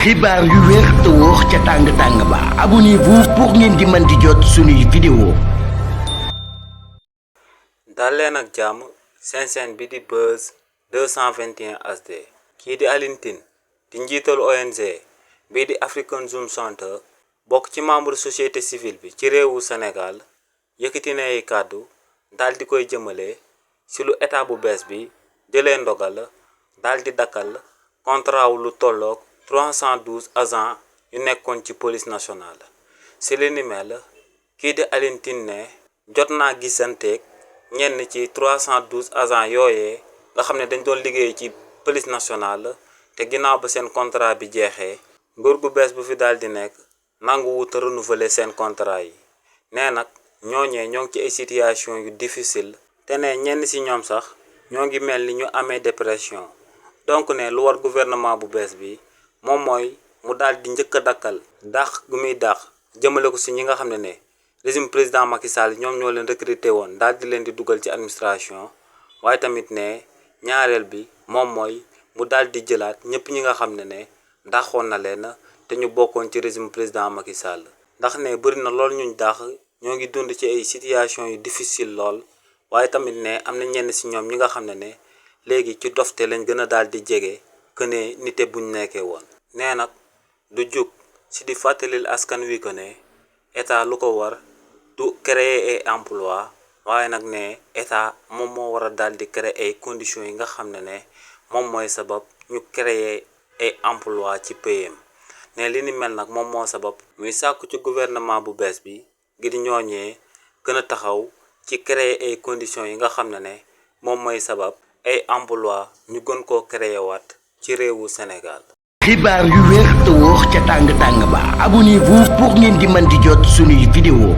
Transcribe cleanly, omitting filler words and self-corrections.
xibaar yu wér te wóor ca tàng ba abonnez-vous pour ngeen di mën di jot suñuy vidéo. dal leen ak jàmm seen chaîne bi di Buzz 221 HD kii di Alioune Tine di njiital ONG bii di African Zoom Center bokk ci membre société civile bi ci réewu Sénégal yëkkati na ay kàddu daal di koy jëmale ci lu état bu bees bi jëlee ndogal daal di dakkal contrat wu lu tolloog 312 agents yu nekkoon ci police nationale. ci li ni mel kii di Alioune Tine ne jot naa gisanteeg ñenn ci 312 agents yooyee nga xam ne dañ doon liggéey ci police nationale te ginnaaw ba seen contrat bi jeexee nguur gu bees bu fi daal di nekk nangu wut renouveler seen contrat yi. nee nag ñooñee ñoo ngi ci ay situation yu difficile te ne ñenn ci ñoom sax ñoo ngi mel ni ñu amee dépression. donc ne lu war gouvernement bu bees bi moom mooy mu daal di njëkk a dakkal dàq gu muy dàq jëmale ko ci ñi nga xam ne régime président Macky Sall ñoom ñoo leen recruté woon daal di leen di dugal ci administration. waaye tamit ne ñaareel bi moom mooy mu daal di jëlaat ñëpp ñi nga xam ne dàqoon na leen te ñu bokkoon ci régime président Macky Sall. ndax ne bëri na lool ñuñ dàq ñoo ngi dund ci ay situation yu difficile lool waaye tamit ne am na ñenn ci ñoom ñi nga xam ne léegi ci dofte lañ gën a daal di jege que ne nite buñ nekkee woon. nee nag du jug ci di fàttalil askan wi que ne état lu ko war du créer ay emploi waaye nag ne état moom moo war a daal di créer ay conditions yi nga xam ne moom mooy sabab ñu créer ay emploi ci PM. ne li ni mel nag moom moo sabab muy sàkku ci gouvernement bu bees bi ngir ñooñee gën a taxaw ci créer ay conditions yi nga xam ne moom mooy sabab ay emploi ñu gën koo créer waat ci réewu Sénégal. xibaar yu wér te wóor ca tàng ba abonnez-vous pour ngeen di mën di jot suñuy vidéo.